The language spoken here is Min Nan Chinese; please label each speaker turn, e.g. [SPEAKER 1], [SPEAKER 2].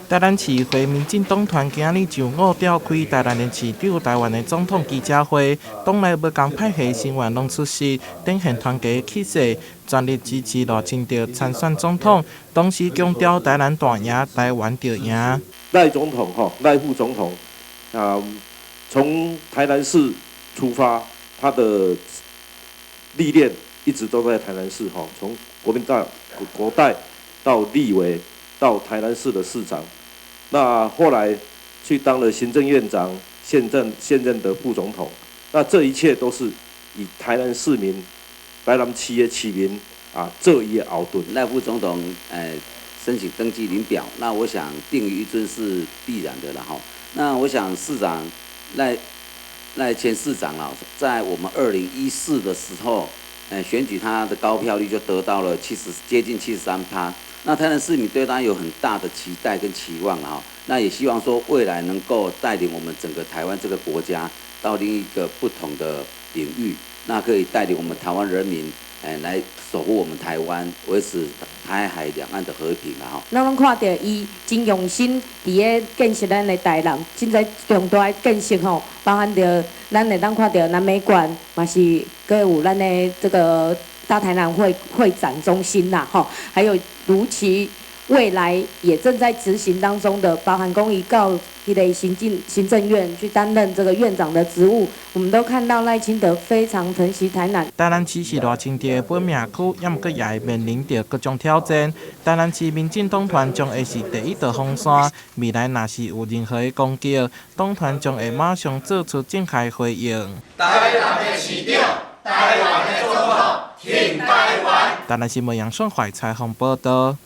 [SPEAKER 1] 台南市議會民進黨團今仔日上午召開台南的市長、台灣的總統記者會，黨內無仝派系成員攏出席，展現團結氣勢，全力支持賴清德參選總統。同時強調台南大贏，台灣著贏。
[SPEAKER 2] 賴總統哈，賴副總統啊，從台南市出發，他的歷練一直都在台南市哈，從國民黨國代到立委，到台南市的市長。那後來去當了行政院長，現任的副總統，那這一切都是以台南市民、台南市的市民啊做伊的後盾。
[SPEAKER 3] 賴副總統申請登記領表，那我想定於一尊是必然的了哈。那我想市長賴前市長啊，在我們2014的時候，選舉他的高票率就得到了接近73%。那台南市民對他有很大的期待跟期望啊，那也希望說未來能夠帶領我們整個台灣這個國家到另一個不同的領域，那可以帶領我們台灣人民，來守護我們台灣，維持台海兩岸的和平啊！吼。
[SPEAKER 4] 咱攏看著伊真用心佇咧建設咱的台南，真濟重大的建設吼，包含著咱會當看著南美館，嘛是閣有咱的這個大台南會展中心啦，吼，還有如期未來也正在執行當中的，包含講伊到彼个行政院去擔任這個院長的職務，我們都看到賴清德非常疼惜台南。
[SPEAKER 1] 台南市是賴清德的本命區，也毋過也會面臨著各種挑戰。台南市民進黨團將會是第一道防線，未來若是有任何的攻擊，黨團將會馬上做出正確回應。
[SPEAKER 5] 台南的市長，台灣的總統，挺台灣。
[SPEAKER 1] 台南新聞楊順懷採訪報道。